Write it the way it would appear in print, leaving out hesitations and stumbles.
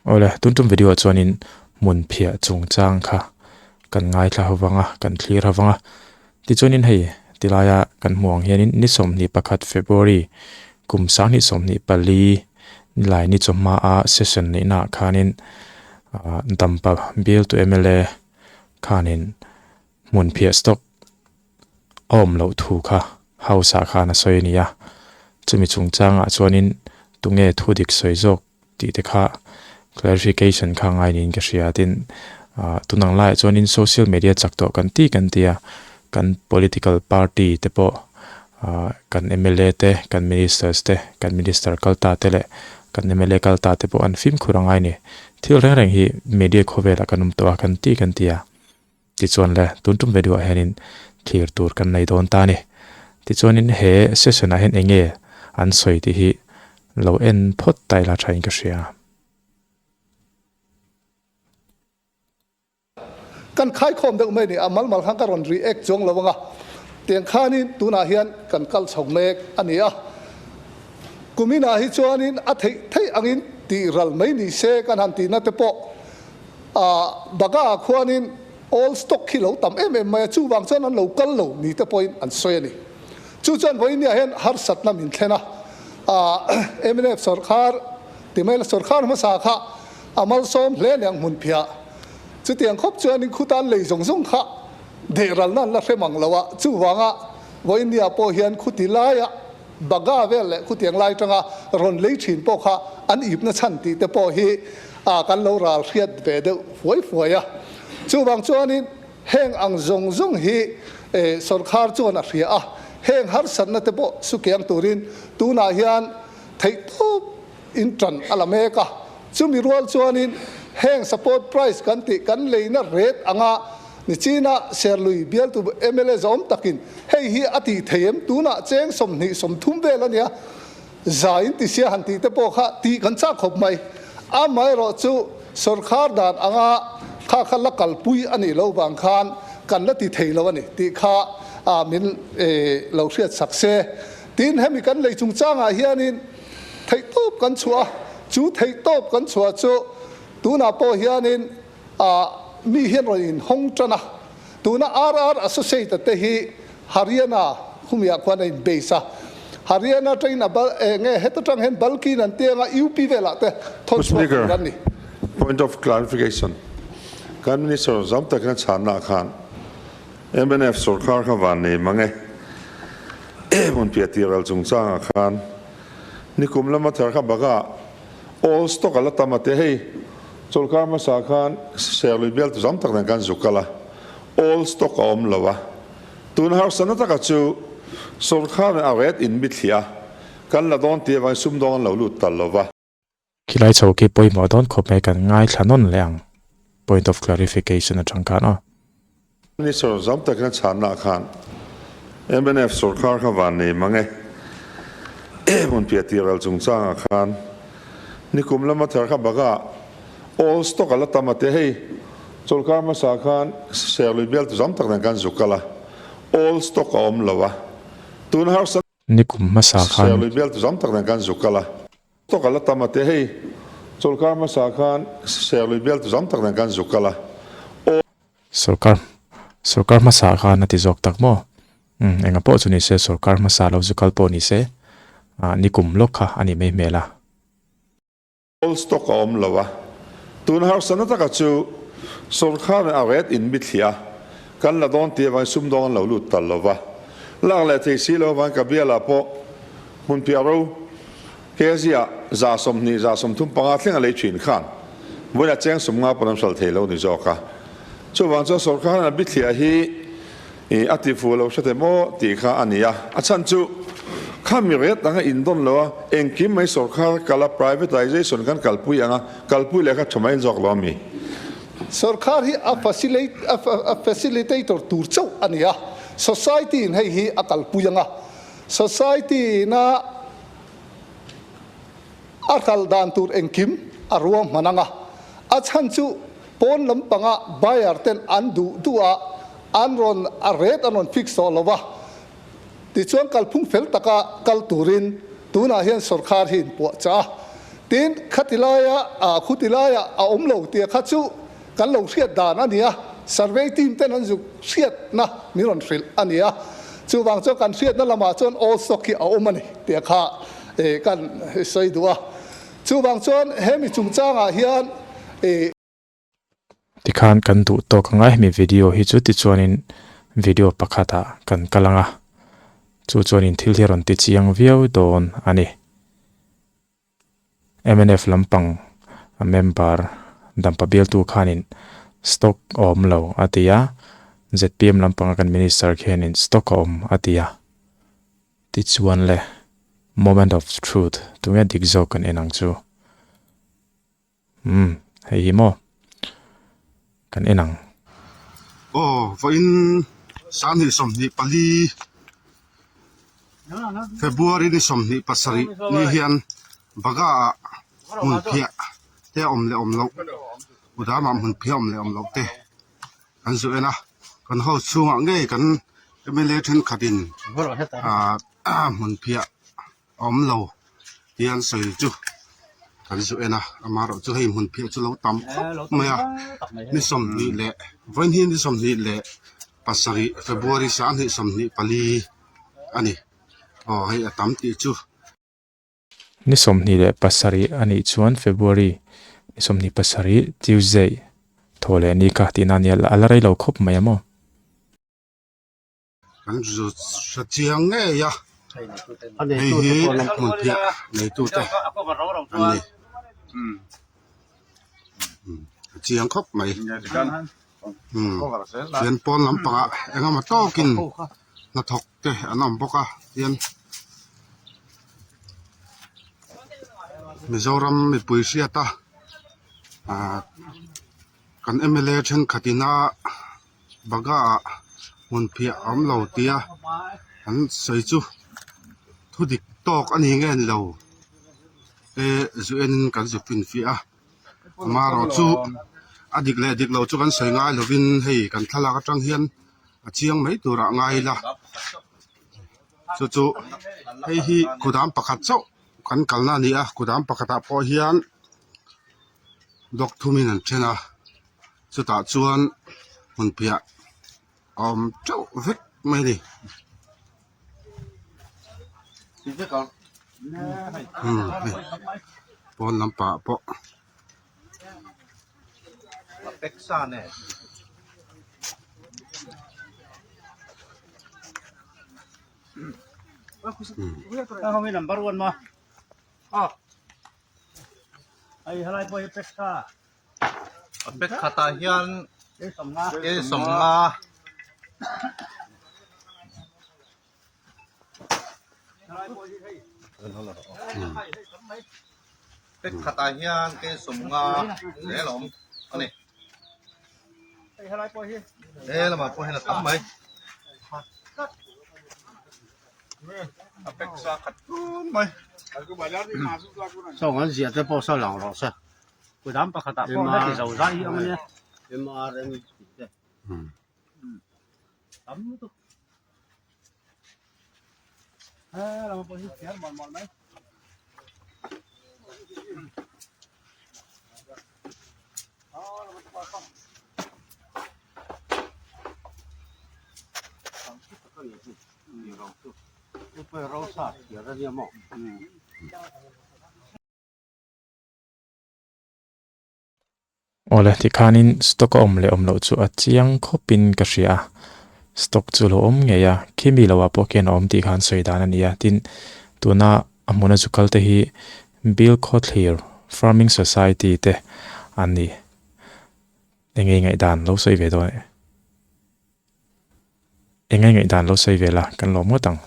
Awle, tun tum video ah chuanin hmun phiah chungchang kha kan ngaithla ho vang a, kan thlir ho vang a. Tichuanin hei tilaia kan hmuh ang hianin ni 21 February kum 2024 nilai ni chawhma a session neihna ah khanin ah Dampa bialtu mla khanin hmun phiah stock a awm loh thu kha house ah khan a sawi a ni a. Chumi chungchangah chuanin tunge thu dik sawi zawk tih te kha clarification kha ngai niin ka hria tin ah tunang laiah chuanin social media chak tawh kan ti kan ti a kan political party te pawh ah kan mla te kan ministers te kan minister kal ta te leh kan mla kal ta te pawh an fimkhur a ngai a ni thil reng reng hi media khawvelah kan awm tawh a kan ti kan ti a. Tichuan le, tun tum ve duhah hianin thlir tur kan nei dawn ta a ni. Tichuanin he session ah hian eng nge an sawi tih hi lo en phawt ta ila thain ka hria. Kan khaikhawm deuh mai a ni, a mal mal khan ka rawn react chuang lo ang a, tiang khanin tunah hian kan kal chho mek a ni a. Kuminah hi chuanin a theih theih angin tih ral mai ni se kan han tihna te pawh A Baga ah khuanin old stock hi lo tam em em mai a, chuvang chuan an lo kal lo ni te pawhin an sawi a ni. Chu chuan vawinia hian harsatna min thlen a, a mnf sawrkhar ti mai la sawrkhar hmasa kha a malsawm hle aniang hmun phiah. Chutiang khawp chuanin khutan lei zawng zawng kha dehralna an la hre mang lo a, chuvanga vawinia pawh hian khuti laia Baga vel leh khutiang lai tanga rawn lei thin pawh kha an ipna chhan tih te pawh hi a kan lo ral hriat ve deuh fuai fuai a. Chuvang chuanin heng ang zawng zawng hi sawrkhar chuan a hria a, heng harsatna te pawh sukiang turin tunah hian theihtawp in tan a la mek a. Chumi rual chuanin heng support price kan tih kan leina rate anga Nichina Serlui bialtu mla zawm takin hei hi a tih thei em? Tunah cheng 20, 30 vel a nia, za in ti sia han tih te pawh kha tih kan chak khawp mai. Amaherawh chu sawrkhar dan anga kha kha la kalpui a nih loh vang khan kan la ti thei lo a ni tih kha min lo hriat sak se. Tin, hemi kan lei chungchangah hianin theihtawp kan chhuah a, chu theihtawp kan chhuah chu tunah pawh hianin ah mi hian rawn inhawng tan a, tuna RR Associate te hi Haryana khumiah khuan a in base a, Haryana atangin a bal eh nge heta tang hian Balkin an ti anga UP velah te thawn chhuak tur an ni. Point of clarification, Kan Minister zam takin a chhanna ah khan mnf sorkar kha van nei mang e, hmunphiah tih ral chungchang ah khan nikum lama thar kha bakah All stock a la tam a te hei chawlhkar hmasa khan Serlui bial tu zam tak nen khan zuk kal a, all stock a awm lo a, tun harsatna taka chu sawrkharin a ret in mithliah a, kan la dawn tih avangin sumdawng an lo lut tal lo va. Khilai chho khi pawimawh dawn khawp mai kan ngaithla nawn leh ang point of clarification atang khan aw. Minister zam takin a chhanna ah khan mnf sawrkar kha van nei mang e. Hmunphiah tih ral chungchang ah khan nikum lama thar kha bakah all stock a la tam a ti a, hei chawlhkar hmasa khan Serlui bialtu zam tak nen khan zuk kal a, all stock a awm lo a, tun harsa Nikum hmasa khan. Serlui bialtu zam tak nen khan zuk kal a, stock a la tam a ti a, hei chawlhkar hmasa khan Serlui bialtu zam tak nen khan zuk kal a, all. Sorkar sorkar hmasa khan a ti zawk tak maw? Umm enga pawh chu ni se sorkar hmasa lo zu kal pawh ni se ah nikum lawk kha a ni mai hmel a. Old stock a awm lo a, tun harsatna taka chu sorkarin a ret in mithliah a, kan la dawn tih avangin sumdawng an lo lut tal lo va, lak leh thei si lo avangin ka bialah pawh hmunphiah ro Kezia 20, 35 thleng a lei thin khan vawiin a cheng 50 pawn an hral thei lo ni zawk a. Chuvang chuan sawrkar hian a bithliah hi a ti fuh lo hre thei maw tih kha a ni a. A chhan chu kha mi ret anga indawn lo a, engkim mai sawrkar kal a privatization kan kalpui ang a, kalpui leh kha tha mai zawk lo a mi. Sawrkar hi a facilitator tur chauh a ni a, society in hei hi a kalpui ang a, society ina A hral dan tur engkim a ruahman ang a, a chhan chu pawn lampanga buyer ten an duh duh a, an rawn a rate an rawn fix tawh lo va, tichuan kalphung fel taka kal turin tunah hian sawrkhar hi inpuahchah a. Tin, khati laia, ah, khuti laia a awm lo tia kha chu kan lo hriat dan a ni a, survey team ten an zuk hriatna min rawn hrilh a ni a. Chuvang chuan kan hriatna lamah chuan old stock hi a awm a ni tia kha kan sawi duh a. Chuvang chuan hemi chungchangah hian ih. Tikhan kan duh tawk anga hemi video hi chu tichuanin video pakhatah kan kal anga chu chuanin thil hi a rawn ti chiang viau dawn a ni. Mnf lampang a member dampa bialtu khanin stock a awm lo a ti a, zpm lampanga kan minister khianin stock a awm a ti a. Tichuan le moment of truth tunge dik zawk kan en ang chu. Umm hei hi maw kan en ang. Aw vawiin 2024 February ni 27 ni hian Baga ah hmun phiah te a awm leh awm loh Kudam ah hmun phiah awm leh awm loh te kan zu en a kan house chhungah ngei kan mla thenkhat in ah hmun phiah a awm lo tih an sawi chu kan zu en a amaherawh chu hei hmun phiah chu lo tam khawp mai a ni sawmhnih leh vawiin ni sawmhnih leh pasarih february sanghnih sawmhnih pali a ni aw hei a tam tih chu. Ni sawmhnih leh pasarih a nih chuan february ni sawmhnih pasarih tuesday thaw leh ni kha tihna a nia a la rei lo khawp mai a maw. Kan hre chiang ngei a, hei hi hmunphiah neitute an ni. A chiang khawp mai. Tian pawn lampangah engemaw tawkin hnathawk te an awm bawk a, tian Mizoram mipui hriata ah kan mla thenkhatin a. Baga ah hmun phiah a awm lo tia an sawi chu thu dik tawk a ni nge ni lo te zu en in kan zu finfiah a amaherawh chu a dik leh dik lo chu kan sawi ngai lovin hei kan thlalak atang hian a chiang mai turah ngai ila chu chu hei hi kudam pakhat chauh kan kalna a ni a kudam pakhatah pawh hian block thumin an then a. Chutah chuan hmun piah a awm teuh vek mai a ni. Umm hei pawn lampangah pawh. A pack khatah hian ke sawmnga pack khatah hian ke sawmnga zel a awm a ni he lamah pawh hian a tam mai a pack sa khat tun mai. Saw an ziah te pawh saw lang rawh se. Kudam pakhatah pawh heti zo zai hi awm a nia. MRM tih te. Tam lutuk. He lama pawh hi phiar mawlh mawlh mai. Awle tikhanin stock a awm leh awm loh chu a chiang khawpin ka hria a, stock chu lo awm ngei a, khimi lo ah pawh khian a awm tih khan sawi dan a ni a, tin tuna a hmuna zu kal te hi Bilkhawthlir Farming Society te an ni. Enge ngaihdan lo sawi ve dawn e? Enge ngaihdan lo sawi ve la kan lawm ngawt ang.